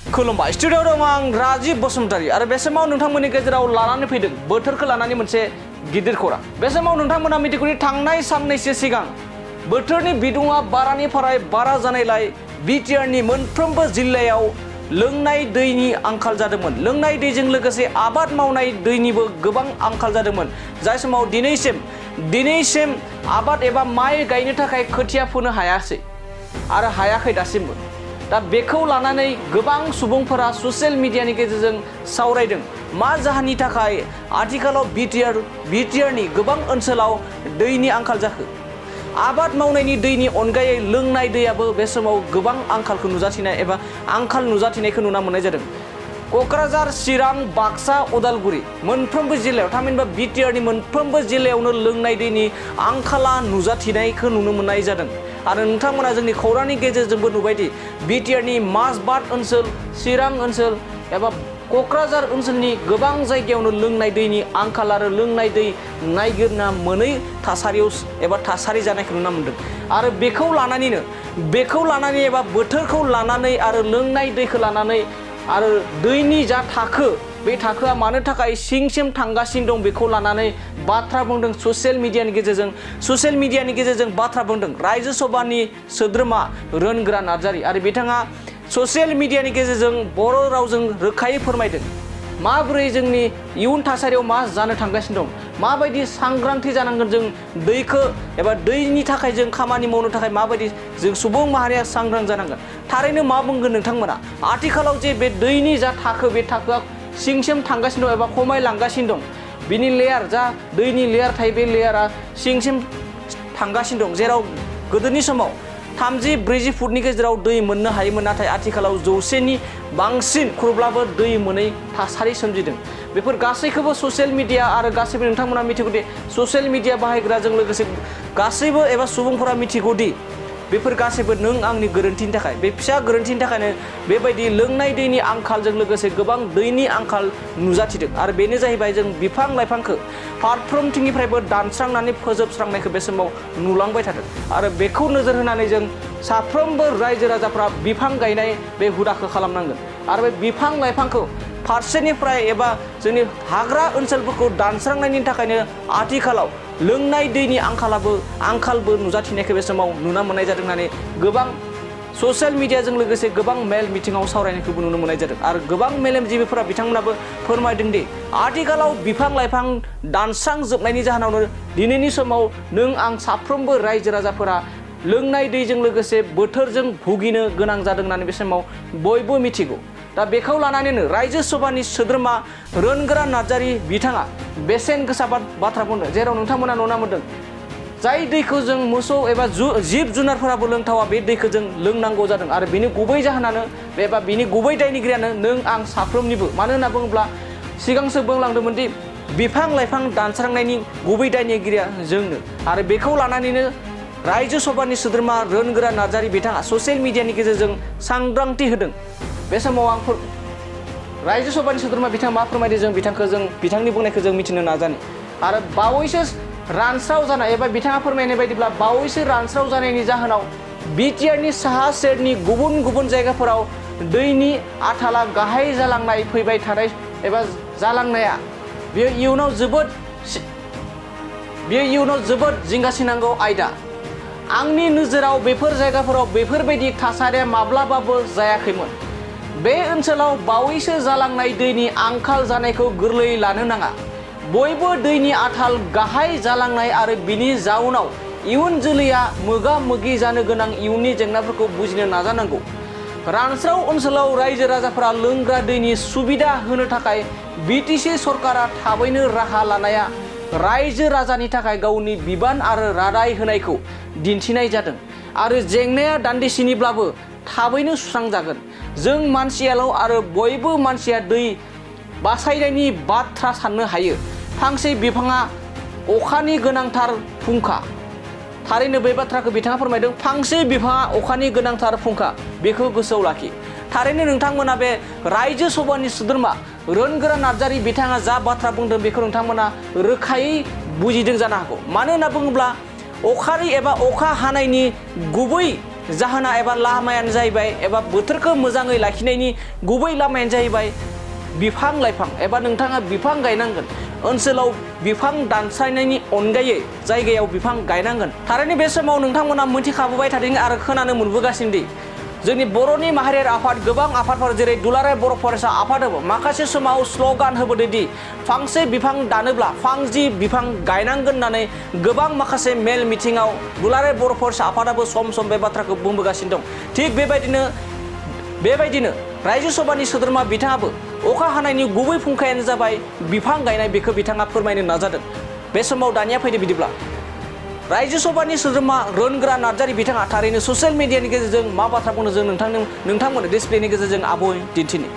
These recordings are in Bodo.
खुलुमबाय स्टुडिअ दं आं राजिब बसुमतारी आरो बे समाव नोंथांमोननि गेजेराव लानानै फैदों बोथोरखौ लानानै मोनसे गिदिर खौरां। बे समाव नोंथांमोना मिथिगौदि थांनाय साननैसो सिगां बोथोरनि बिदुङा बारानिफ्राय बारा जानायलाय बिटिआरनि मोनफ्रोमबो जिल्लायाव लोंनाय दैनि आंखाल जादोंमोन। लोंनाय दैजों लोगोसे आबाद मावनाय दैनिबो गोबां आंखाल जादोंमोन। जाय समाव दिनैसिम आबाद एबा माइ गायनो थाखाय खोथिया फोनो हायासै आरो हायाखै दासिमबो। दा बेखौ लानानै गोबां सुबुंफोरा ससियेल मिडियानि गेजेरजों सावरायदों मा जाहोननि थाखाय आथिखालाव बिटिआरनि गोबां ओनसोलाव दैनि आंखाल जाखो। आबाद मावनायनि दैनि अनगायै लोंनाय दैयाबो बे समाव गोबां आंखालखौ नुजाथिनायखौ नुना मोननाय जादों। क'क्राझार, चिरां, बाक्सा, उदालगुरि मोनफ्रोमबो जिल्लायाव थामहिनबा बिटिआरनि मोनफ्रोमबो जिल्लायावनो लोंनाय दैनि आंखाला नुजाथिनायखौ नुनो मोननाय जादों। आरो नोंथांमोना जोंनि खौरांनि गेजेरजोंबो नुबायदि बिटिआरनि माजबाद ओनसोल, चिरां ओनसोल एबा क'क्राझार ओनसोलनि गोबां जायगायावनो लोंनाय दैनि आंखाल आरो लोंनाय दै नागिरना मोनै थासारि जानायखौ नुनो मोनदों। आरो बेखौ लानानै एबा बोथोरखौ लानानै आरो लोंनाय दैखौ लानानै आरो दैनि जा थाखो बे थाखोआ मानो थाखाय सिंसिम थांगासिनो दं बेखौ लानानै बाथ्रा बुंदों ससियेल मिडियानि गेजेरजों बाथ्रा बुंदों रायजो सभानि सोद्रोमा रोनगोरा नार्जारि। आरो बिथाङा ससियेल मिडियानि गेजेरजों बर' रावजों रोखायै फोरमायदों माबोरै जोंनि इयुन थासारियाव मा जानो थांगासिनो दं, माबायदि सांग्रांथि जानांगोन जों दैखौ एबा दैनि थाखाय जों खामानि मावनो थाखाय माबायदि जों सुबुं माहारिया सांग्रां जानांगोन। थारैनो मा बुंगोन नोंथांमोना आथिखालाव जे बे दैनि जा थाखो बे थाखोआ सिंसिम थांगासिनो दं एबा खमायलांगासिनो दं। बिनि लेयार जा दैनि लेयार थायो बे लेयारा सिंसिम थांगासिनो दं। जेराव गोदोनि समाव 30-40 फुटनि गेजेराव दै मोननो हायोमोन, नाथाय आथिखालाव 100नि बांसिन खुरब्लाबो दै मोनै थासारि सोमजिदों। बेफोर गासैखौबो ससियेल मिडिया आरो गासैबो नोंथांमोना मिथिगौदि ससियेल मिडिया बाहायग्राजों लोगोसे गासैबो एबा सुबुंफोरा मिथिगौदि बेफोर गासैबो नों आंनि गोरोन्थिनि थाखाय, बे फिसा गोरोन्थिनि थाखायनो बेबायदि लोंनाय दैनि आंखालजों लोगोसे गोबां दैनि आंखाल नुजाथिदों। आरो बेनो जाहैबाय जों बिफां लाइफांखौ फारफ्रोमथिंनिफ्रायबो दानस्रांनानै फोजोबस्रांनायखौ बे समाव नुलांबाय थादों। आरो बेखौ नोजोर होनानै जों साफ्रोमबो रायजो राजाफ्रा बिफां गायनाय बे हुदाखौ खालामनांगोन। आरो बे बिफां लाइफांखौ फारसेनिफ्राय एबा जोंनि हाग्रा ओनसोलफोरखौ दानस्रांनायनि थाखायनो आथिखालाव लोंनाय दैनि आंखालबो नुजाथिनायखौ बे समाव नुना मोननाय जादों होननानै गोबां ससियेल मिडियाजों लोगोसे गोबां मेल मिटिङाव सावरायनायखौबो नुनो मोननाय जादों। आरो गोबां मेलेमजिबिफोरा बिथांमोनाबो फोरमायदों दि आथिखालाव बिफां लाइफां दानस्रांजोबनायनि जाहोनावनो दिनैनि समाव नों आं साफ्रोमबो रायजो राजाफोरा लोंनाय दैजों लोगोसे बोथोरजों भुगिनो गोनां जादों होननानै बे समाव बयबो मिथिगौ। दा बेखौ लानानैनो रायजो सभानि सोद्रोमा रोनगोरा नार्जारि बिथाङा बेसेन गोसा बाथ्रा बुंदों। जेराव नोंथांमोना नुना मोनदों जाय दैखौ जों मोसौ एबा जिब जुनारफोराबो लोंथावा बे दैखौ जों लोंनांगौ जादों। आरो बिनि गुबै जाहोनानो एबा बिनि गुबै दायनिगिरियानो नों आं साफ्रोमनिबो। मानो होनना बुङोब्ला सिगांसो बुंलांदोंमोन दि बिफां लाइफां दानस्रांनायनि गुबै दायनिगिरिया जोंनो। आरो बेखौ लानानैनो रायजो सभानि सोद्रोमा रोनगोरा नार्जारि बिथाङा ससियेल मिडियानि गेजेरजों सांग्रांथि होदों। बे समाव आं रायजो सभानि सोद्रोमा बिथाङा मा फोरमायदों जों बिथांनि बुंनायखौ जों मिथिनो नाजानि। आरो बावैसो रानस्राव जानाय एबा बिथाङा फोरमायनाय बायदिब्ला बावैसो रानस्राव जानायनि जाहोनाव बिटिआरनि साहा सेरनि गुबुन गुबुन जायगाफोराव दैनि आथाला गाहाय जालांनाय फैबाय थानाय एबा जालांनाया बेयो इयुनाव जोबोद जिंगासिनांगौ आयदा। आंनि नोजोराव बेफोर जायगाफोराव बेफोरबायदि थासारिया माब्लाबाबो जायाखैमोन। बे ओनसोलाव बावैसो जालांनाय दैनि आंखाल जानायखौ गोरलैयै लानो नाङा। बयबो दैनि आथाल गाहाय जालांनाय आरो बिनि जाउनाव इयुन जोलैया मोगा मोगि जानो गोनां इयुननि जेंनाफोरखौ बुजिनो नाजानांगौ। रानस्राव ओनसोलाव रायजो राजाफोरा लोंग्रा दैनि सुबिदा होनो थाखाय बिटिसि सरकारा थाबैनो राहा लानाया रायजो राजानि थाखाय गावनि बिबान आरो रादाय होनायखौ दिन्थिनाय जादों। आरो जेंनाया दान्दिसेनिब्लाबो थाबैनो सुस्रांजागोन। जों मानसियाल' आरो बयबो मानसिया दै बासायनायनि बाथ्रा साननो हायो। फांसे बिफाङा अखानि गोनांथार फुंखा। थारैनो बे बाथ्राखौ बिथाङा फोरमायदों फांसे बिफाङा अखानि गोनांथार फुंखा। बेखौ गोसोआव लाखि। थारैनो नोंथांमोना बे रायजो सभानि सोद्रोमा रोनगोरा नार्जारि बिथाङा जा बाथ्रा बुंदों बेखौ नोंथांमोना रोखायै बुजिदों जानो हागौ। मानो होनना बुङोब्ला अखा हानायनि गुबै जाहोना एबा लामायानो जाहैबाय एबा बोथोरखौ मोजाङै लाखिनायनि गुबै लामायानो जाहैबाय बिफां लाइफां एबा नोंथाङा बिफां गायनांगोन ओनसोलाव बिफां दानस्रायनायनि अनगायै जायगायाव बिफां गायनांगोन थारैनो बे समाव नोंथांमोना मिथिखाबोबाय थादों आरो खोनानो मोनबोगासिनो दि जोंनि बर'नि माहारियारि आफाद गोबां आफादफोर जेरै दुलाराय बर' फरायसा आफाद माखासे समाव स्ल'गान होबोदोंदि फांसे बिफां दानोब्ला फांजि बिफां गायनांगोन होननानै गोबां माखासे मेल मिथिङाव दुलाराय बर' फरायसा आफादाबो सम सम बे बाथ्राखौ बुंबोगासिनो दं थिग बेबायदिनो रायजो सभानि सोद्रोमा बिथाङाबो अखा हानायनि गुबै फुंखायानो जाबाय बिफां गायनाय बेखौ बिथाङा फोरमायनो नाजादों बे समाव दानिया फैदो बिदिब्ला रायजो सभानि सोद्रोमा रोनग्रा नार्जारि बिथाङा थारैनो ससियेल मिडियानि गेजेरजों मा बाथ्रा बुंनो जों नोंथांमोननो डिसप्लेनि गेजेरजों आबुङै दिन्थिनि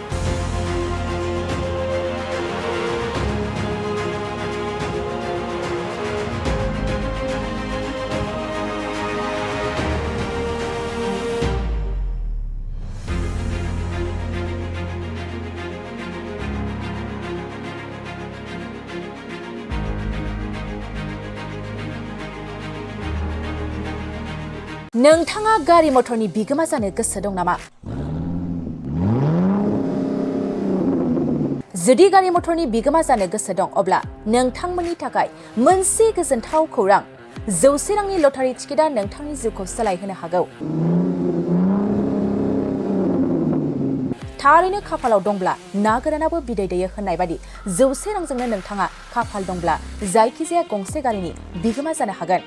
नोंथाङा गारि मटरनि बिगोमा जानो गोसो दं नामा? जुदि गारि मटरनि बिगोमा जानो गोसो दं अब्ला नोंथांमोननि थाखाय मोनसे गोजोनथाव खौरां 100 रांनि लटारि टिकेटआ नोंथांनि जिउखौ सोलायहोनो हागौ। थारैनो खाफालाव दंब्ला ना गोरानाबो बिदै दैयो होननाय बादि 100 रांजोंनो नोंथाङा खाफाल दंब्ला जायखिजाया गंसे गारिनि बिगोमा जानो हागोन।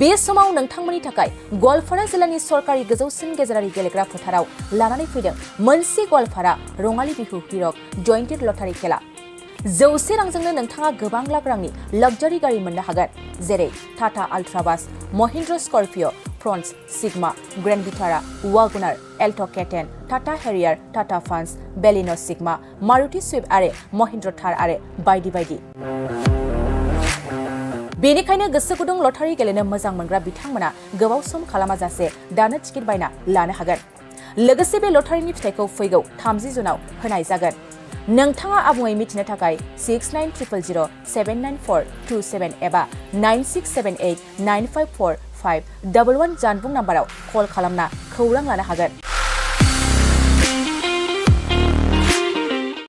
बे समाव नोंथांमोननि थाखाय गवालपारा जिल्लानि सरकारि गोजौसिन गेजेरारि गेलेग्रा फोथाराव लानानै फैदों मोनसे गवालपारा रङाली बिहु हिरक जयन्टेड लटारि खेला 100 रांजोंनो नोंथाङा गोबां लाख रांनि लाक्जारि गारि मोननो हागोन जेरै Tata Ultra bus Mahindra Scorpio' Fronx Sigma Grand Vitara WagonR Alto' K ten Tata Harrier Tata Punch Baleno' Sigma Maruti Swift आरो महिन्द्र थार आरो बायदि बायदि बेनिखायनो गोसो गुदुं लटारि गेलेनो मोजां मोनग्रा बिथांमोना गोबाव सम खालामाजासे दानो टिकेट बायना लानो हागोन लोगोसे बे लटारिनि फिथाइखौ फैगौ 30 जुनाव होनाय जागोन नोंथाङा आबुङै मिथिनो थाखाय 6900079427 एबा 9678954511 जानबुं नाम्बाराव कल खालामना खौरां लानो हागोन।